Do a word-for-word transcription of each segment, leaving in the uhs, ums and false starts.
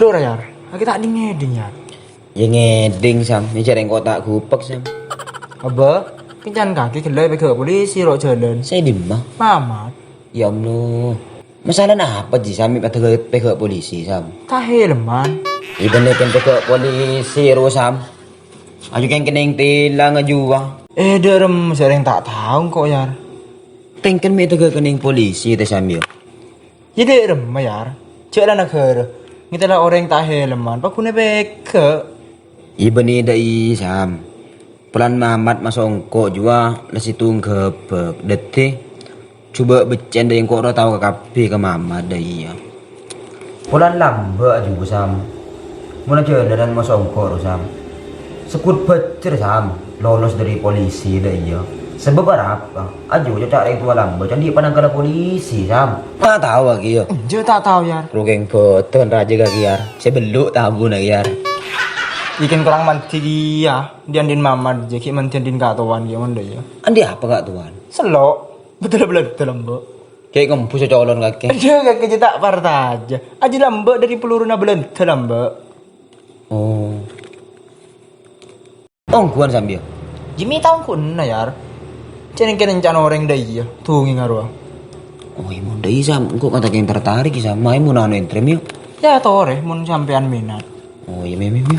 Dora, Yar. Kakè ta' dhing-ngèdhing, Yar. Iyâ ngèdhing, Sam. Iyâ jhâ' rèng engko' ta' ghupek, Sam. Abbâ, kèncan kakè ghellâ' èpèghâ' polisi ro' jhâlân. Sè dimma? Mamat. Ya Allah. Masalana apa jiyâ, Sam, mè' padâ èpèghâ' polisi, Sam? Ta' helman. Iyâ bânnè kèng pèghâ' polisi ro, Sam. Aju kèng kennèng tilang ajuwâ. Eh, dâ' remma sè rèng ta' tao engko', Yar. Tèngkèn mè' tèghâ kennèng polisi, tè, Sam, yâ? Iyâ dâ' remma, Yar. Jhâ' la naghârâ. Ngètèla orèng ta' helman, paghuna pèghâ'. Iyâ bânnè dâ' iyâ, Sam. Polana Mamat maso' engko' juwâ la sèttong ghâbâk. Dhâddhi, jhubâ' beccèn dâ' iyâ engko' ro tao ka kabbhi ka Mamat dâ' iyâ. Polana lambâ' ajuwâ, Sam. Mon ajhâlânan maso' engko' ro, Sam. Segghut bhâjjher, Sam. Lolos dâri polisi dâ' iyâ. Sabâb arapa? Ajuwâ ca'-oca' rèng towa lambâ' candhi panangkala polisi, Sam. Ta' tao, Kakè, yâ? Enjâ' ta' tao, Yar. Rokèng bhâdhân rajâ, Kakè, Yar. Sè bellu' tabuna, Yar. Iyâ kèng korang mandhi kèya. Dhi'-andhi'na Mamat jiyâ ghi' mandhi dhin Ka' Towan kèya mon dâ' iyâ. Andhi' apa, Ka' Towan? Sello'. Bhâdhâlâ bâlândhâ lambâ'. Kè' ngembus colon kakè. Adhu, kakè jiyâ ta' parcajâ. Ajiyâ lambâ' dâri peluruna bâlândhâ lambâ'. Oh. Ongghuwân sampèyan? Jimmy ta' ongghuwânna, Yar. Cè' nèng kènèng can orèng dâ' iyâ, dhungènga rowa. Oh, iyâ, mon dâ' iyâ, Sam. Engko' kata kèng tertarik, Sam. Mayu mon anu entri, yâ. Yâ, torè, mon sampèyan minat. Oh, iyâ, mè, mè, mè.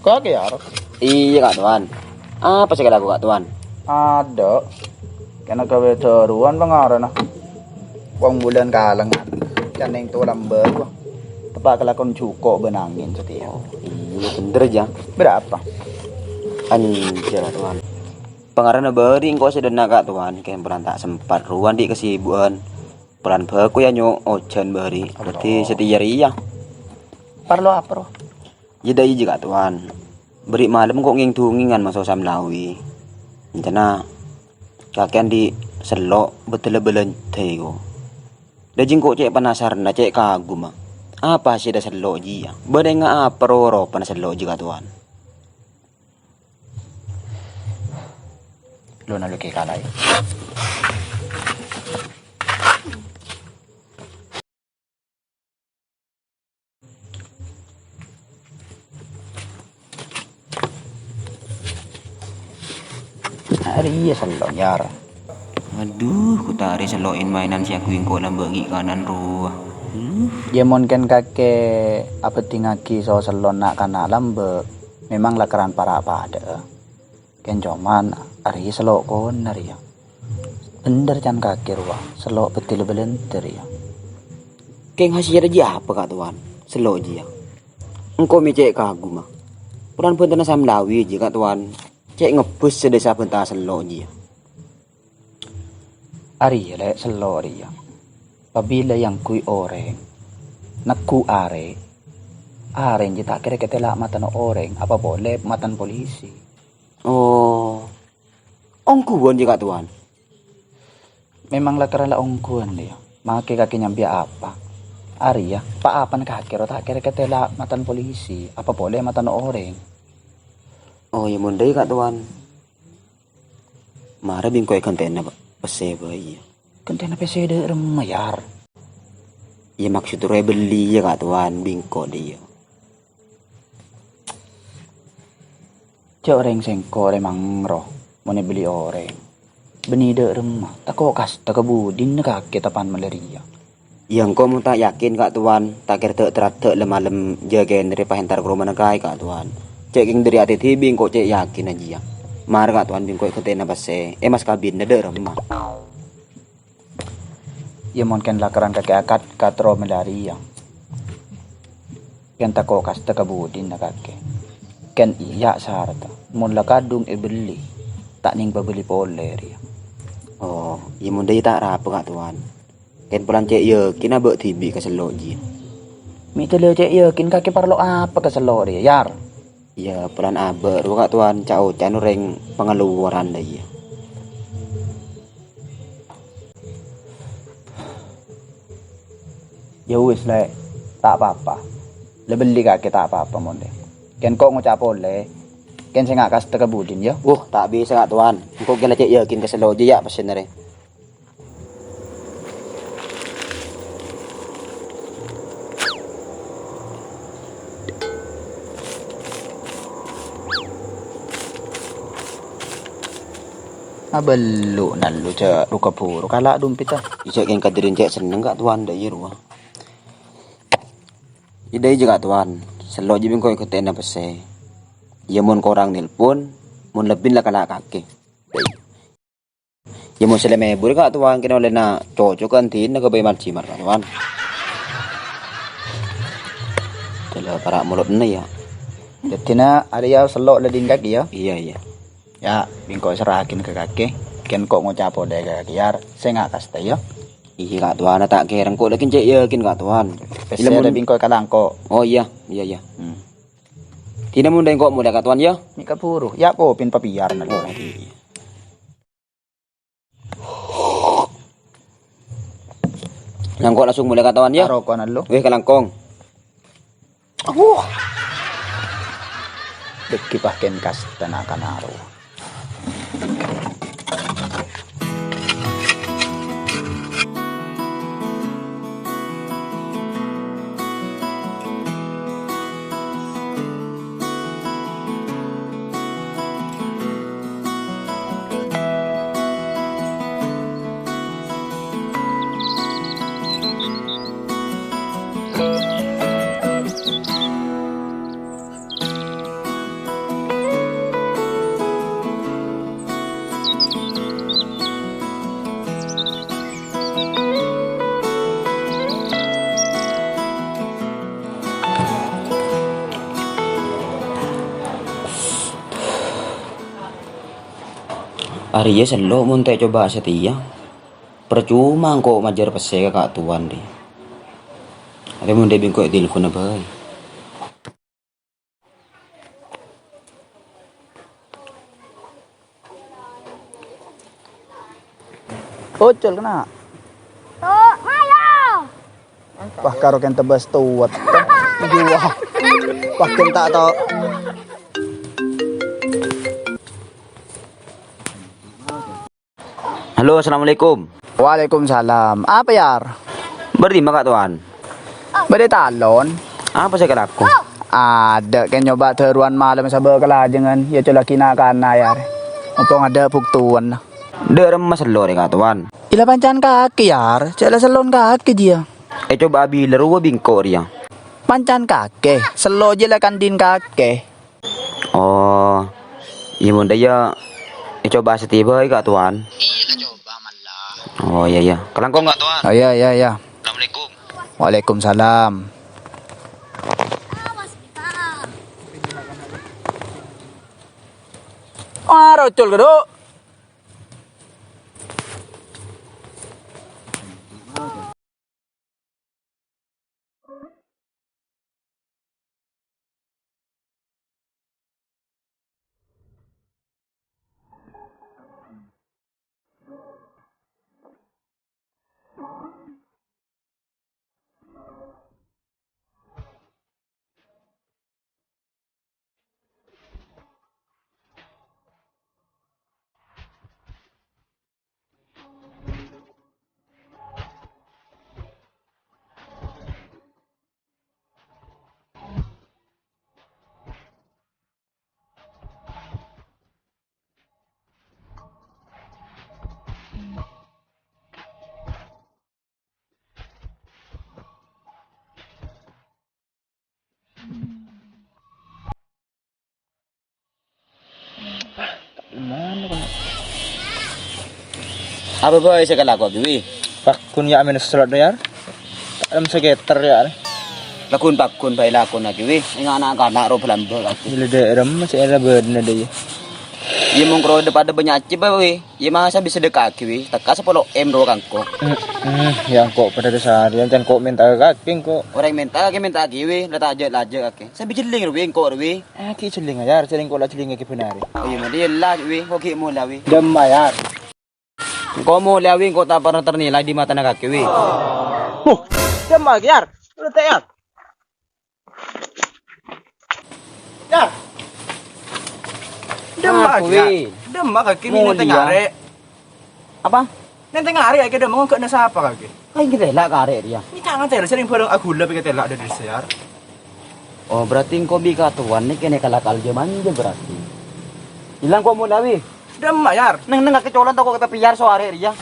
Kakè, Yar? Iyâ, Ka' Towan. Apa sè èkalako, Ka' Towan? Adâ'. Kèng ghâbây dhâruwân pangarana. Wong bulân kalengan. Can nèng towa lambâ' rowa. Teppa' kalakon jhuko' bân angèn satèya. Iyâ, bhender, jâ. Berapa? Anjir, Ka' Towan. Pangarana bâri' engko' sè dâna, Ka' Towan. Kèng polana ta' sempat rowa andi' kesibukan. Polana bhâko, yâ, Nyo, ojhân bâri'. Dhâddhi satèya rèya. Parlo apa, rowa? Yâ, dâ' iyâ, Ka' Towan. Bâri' malem engko' ngèng-dhungèngan maso' Sam Lawi. Èncana kakè andi' sello' bhâdhâlâ bâlânjhâ, ko. Dâ' jiyâ engko' cè' penasaranna, cè' kagumma. Apa hasèlla sello' jiyâ? Bân enga' apa ro-ropana sello' jiyâ, Ka' Towan? Lo na lo ke kalai. Arèya sello', Yar. Adhu, kotare sello'en mainan sè aghuy engko' lambâ' ghi' kanan rowa. Hmm. Yâ, mon kèng kakè abhâdhingaghi so sello' na'-kana' lambâ', memang lakaran para' padâ'â. Kèng coma arèya sello' kona rèya. Bhender can kakè rowa, sello' bhâdhâlâ bâlândhâ rèya. Kèng hasèlla jiyâ apa, Ka' Towan? Sello' jiyâ. Engko' mè' cè' kagumma. Polana bhântana Sam Lawi jiyâ, Ka' Towan. Cè' ngebbhus sè dâ' sabhânta sello' jiyâ. Arèya, Lè', sello' rèya. Apabila èangghuy orèng, negghu' arè', arè' jiyâ ta' kèra katèla' matana orèng, apa polè matana polisi. Oh. Ongghuwân jiyâ, Ka' Towan. Memang la kèra la ongghuwân, yâ. Makè kakè nyambi apa? Arèya, pa-apana kakè ro ta' kèra katèla' matana polisi, apa polè matana orèng. Oh, yâ, mon dâ' iyâ, Ka' Towan. Mara bi' engko' èghântèna, Pak. Pèssè bhâi, yâ. Ghântèna pèssè dâ' remma, Yar? Yâ, maksod rowa èbelli, yâ, Ka' Towan, bi' engko' dâ' iyâ. Jhâ' orèng sèngko' rè mangro, mon èbelli orèng. Bânnè dâ' remma, tako' kasta ka budina kakè tapan malè rèya. Yâ, engko' mon ta' yakin, Ka' Towan, ta' kèra dâ'-terradâ' lem-malem jâ kènè rè paentar ka romana kaè, Ka' Towan. Cè' kèng dâri atè dhibi' engko' cè' yakin jiyâ. Mara, Ka' Towan, bi' engko' èghântèna pèssè, è mas kabinna dâ' remma. Yâ, mon kèng lakaran kakè akad katro malè rèya. Kèng tako' kasta ka budina kakè. Kèng iyâ saradhâ, mon la kadhung èbelli, ta' nèng pabelli polè rèya. Oh, yâ mon dâ' iyâ ta' arapa, Ka' Towan. Kèng polana cè' yakinna bâ' dhibi' ka sello' jiyâ. Mè' tella cè' yakin kakè parlo apa ka sello' rèya, Yar? Iyâ, polana abâ' rowa, Ka' Towan, ca'-oca'na orèng pangaluwaran dâ' iyâ. Ya wis, Lè', ta' pa-apa. La bellè kakè ta' pa-apa, mon, Lè'. Kèng ko' ngoca' polè, kèng sènga' kasta ka budina, yâ. Wuh, ta' bisa, Ka' Towan. Engko' kèng la cè' yakin ka sello' jiyâ, yâ, pèssèna rè. Abâllu nallu jâ' rowa buru kala' dompètta. Ijâ' kèng kadhirin cè' senneng, Ka' Towan, dâ' iyâ rowa. Iyâ dâ' iyâ, Ka' Towan. Sello' jiyâ bengko èkotèna pèssè. Iyâ mon korang nelpon, mon lebbina la kala' kakè. Iyâ mon sè lèma èbu rè, Ka' Towan, kèng ollèna cocokan dina ka bâi mal-jimal, Ka' Towan. Dâlla para' molodna, yâ. Dâddhina arèya sello' la dingghâ, yâ? Iyâ, iyâ. Yâ, bengko serraghi ka kakè. Kèng ko' ngoca' polè ka kakè, Yar. Sènga' kasta, yâ. Iyâ, Ka' Towan, ta' kèra engko' la kèng cè' yakin, Ka' Towan. Pèssè la bengko èkalangko'. Oh, iyâ, iyâ, iyâ. Hmm. Dina mon dâ' engko' molè, Ka' Towan, yâ. Mè' kabhuru, yâ, ko' pèn papèyar nallu. Oh, iyâ. Langkong langsung molè, Ka' Towan, yâ. Aroko'an lo. Weh, kalangkong. Wah. Dâgghi' pakèn kasta na-kana rowa. Arèya sello' mon ta' ècoba satèya. Parcoma engko' majâr pèssè ka Ka' Towan, rè. Tapè mon dâ' bengko ètelponna bhâi. Ocol kèna. Tok, mayo. Wah, karo kèng tebas tuwet. Wah. Wah, kèng ta' tao. Halo, assalamualaikum. Waalaikumsalam. Apa, Yar? Bâdâ dimma, Ka' Towan? Bâdâ è talon. Apa sè èkalako? Adâ' kèng nyoba dâruwan malem sabâ' kalajângan, yâ colaghi na'-kana', Yar. Mumpong adâ' buktowanna. Dâ' remma sello' rè, Ka' Towan? Ella panca'an kakè, Yar. Cè' la sello'an kakè jiyâ. Ècoba bilâ rowa bengko rèya. Panca'an kakè, sello' jiyâ la kandhin kakè. Oh, iyâ, mon dâ' iyâ, ècoba satèya bhâi, Ka' Towan. Iyâ, la coba malla. Oh, iyâ, iyâ. Kalangkong, Ka' Towan. Oh, iyâ, iyâ, iyâ. Assalamualaikum. Waalaikumsalam. Ah, rocol, Kado. Apa bhâi sè èkalako, Kiwi? Paggun yâ, mènta selot, Yar. Em sekitar, Yar. Lagun paggun bhâi lakona, Kiwi. Ènga' na'-kana' ro bâlâmbâ, Kiwi. Gila, dâ' remma sè èra bâdâna, dâ' iyâ. Iyâ, mon karo dâ-padâ bânnya' ajjhâ, Wi. Iyâ, masa bisa dhâka'aghi, Wi? Tekka sapolo M rowa ka engko'. Hmm, hmm, ya engko' padâ dhâsarè, can ko' mènta kakè engko'. Orèng mènta kakè, mènta kakè, Wi. La tajâ'-lajâ' kakè. Sabâ jhelling, Wi, engko', Wi. Ah, ghi' jhelling, Yar. Jhelling ko' la jhelling kakè bhunarè. Oh, iyâ, ma' iyâ la, Wi. Ko' ghi' molè, Wi. Dâmma, Yar. Engko' molè, Wi, engko' ta' parlo ternilai di matana kakè, Wi. Huh, dâmma, Yar. Udah, Yar. Yar. Dâmma, Aku, Yar. Wi. Dâmma kakè, Molè, nèntèng ya. Arè'. Apa? Nèntèng arè' kakè, dâmma, enggak nasa apa kakè? Ayo kita lah ka arè' rèya. Ini tangan saya sering bareng aku lebih kita lah ada di Yar. Oh, berarti engko' bi' katowan nè kènè' kalakal jâ-manjâ berarti. Iyâ la engko' molè, Wi. Dâmma, Yar. Neng-neng kakè colan tako' kita piyar so arè' rèya.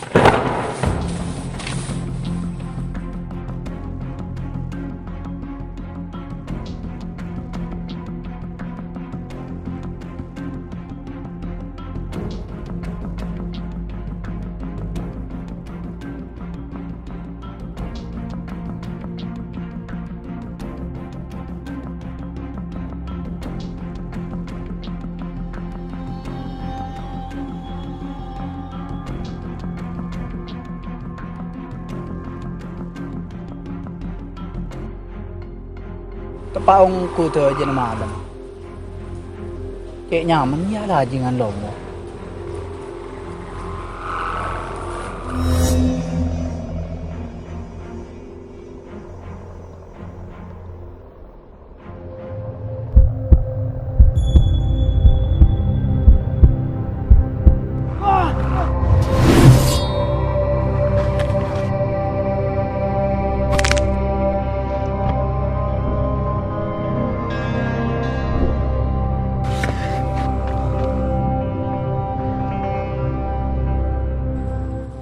Teppa' ongghu dâjâna malem. Cè' nyaman yâ lajângan lomo.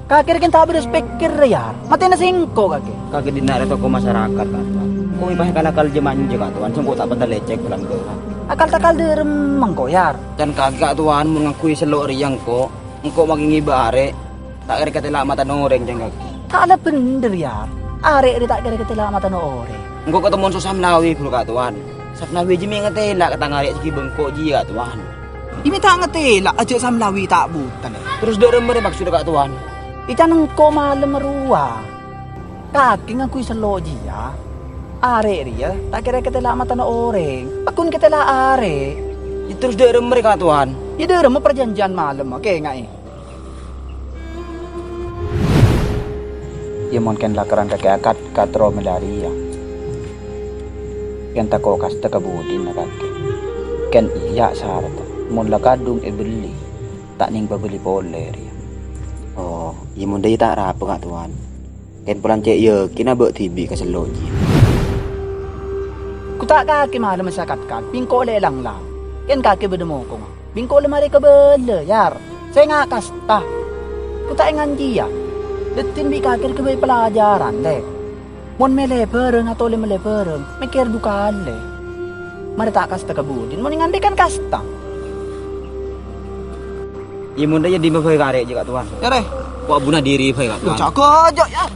Kakè rèya kèng ta' bherrâs pèkkèr, Yar. Matèna sèngko' kakè. Kakè dinna' rèya toko masyarakat, Katowan. Ko' mè' pas kalakal jâ-manjâ, Katowan. Sèngko' ta' pènta lècèk bhâlân, Katowan. Akal takal dâremma engko', Yar. Can kakè, Katowan, mon ngangghuy sello' rèya engko', engko' makè ngèbâ arè'. Ta' kèra katèla' matana orèng, can kakè. Ta' la bhendher, Yar. Arè' rèya ta' kèra katèla' matana orèng. Engko' katemmo so Samlawi, ghuru, Katowan. Samlawi jiyâ mè' ngatèla' ka tang arè' sè èghibâ engko' jiyâ, Katowan. Iyâ mè' ta' ngatèla', ajâ' Samlawi ta' buta, nè. Terros dâremma rèya maksoddhâ, Katowan? Iyâ can engko' malem rowa. Kakè ngangghuy sello' jiyâ. Arè' rèya ta' kèra katèla' matana orèng. Pagghun katèla' arè'. Iyâ terros dâremma rèya, Katowan? Iyâ dâremma parjhânjhiyân malem, kènga'è. Iyâ mon kèng lakaran kakè akat katro mèla rèya. Kèng tako' kasta ka budina kakè. Kèng iyâ sarat, mon la kadhung èbelli, ta' nèng pabelli polè rèya. Oh, iyâ mon dâ' iyâ ta' arapa, Katowan. Kèng polana cè' yakinna bâ' dhibi' ka sello' jiyâ. Ko' ta' kakè malem sakat-kat, bi' engko' lè langlang. Kèng kakè bâdâ mokongnga. Bi' engko' la marè kabâlâ, Yar. Sènga' kasta. Ko' ta' ènganjiyâ. Dhâddhi bi' kakè rèya ghâbây pelajaran, Lè'. Mon mèlè bhârâng atau lè-mellè bhârâng, mèkkèr du kalè. Marè ta' kasta ka budina, mon ènganḍi' kan kasta. Iyâ, mon dâ' iyâ dimma bhâi karè' jiyâ, Katowan. Yâ, rè. Ko' abuna dhiri bhâi, Katowan. Loh, jaga aja, Yar.